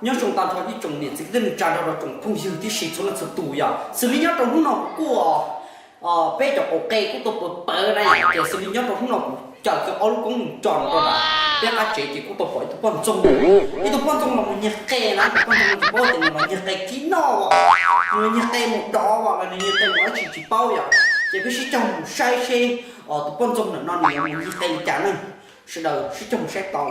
Nyob zoo tag nrho ib tsoom niam txiv kwv tij neej tsa, nrog rau tsoom phooj ywg tib si txhua leej txhua tus yom. Xws li nyob rau hnub no kuv kuj, peb cov qaum qe kuj tau pawv pawv na yom. Ces xws li nyob rau hnub no kuv caw kiag ob lub koob mus tso rau nram peb qab tsev ces kuj tau pom ib tug poj ntxoog. Ib tug poj ntxoog los mus nyiag qe na, tus poj ntxoog no tsis paub tias nws los nyiag qe kib noj os, nws nyiag qe mus dov os, los nws nyiag qe mus dab tsi tsis paub yom. Ces peb sib cog mus saib seb tus poj ntxoog ntawm no nws yuav mus nyiag qe li cas na. Sawv daws sib cog mus saib tau.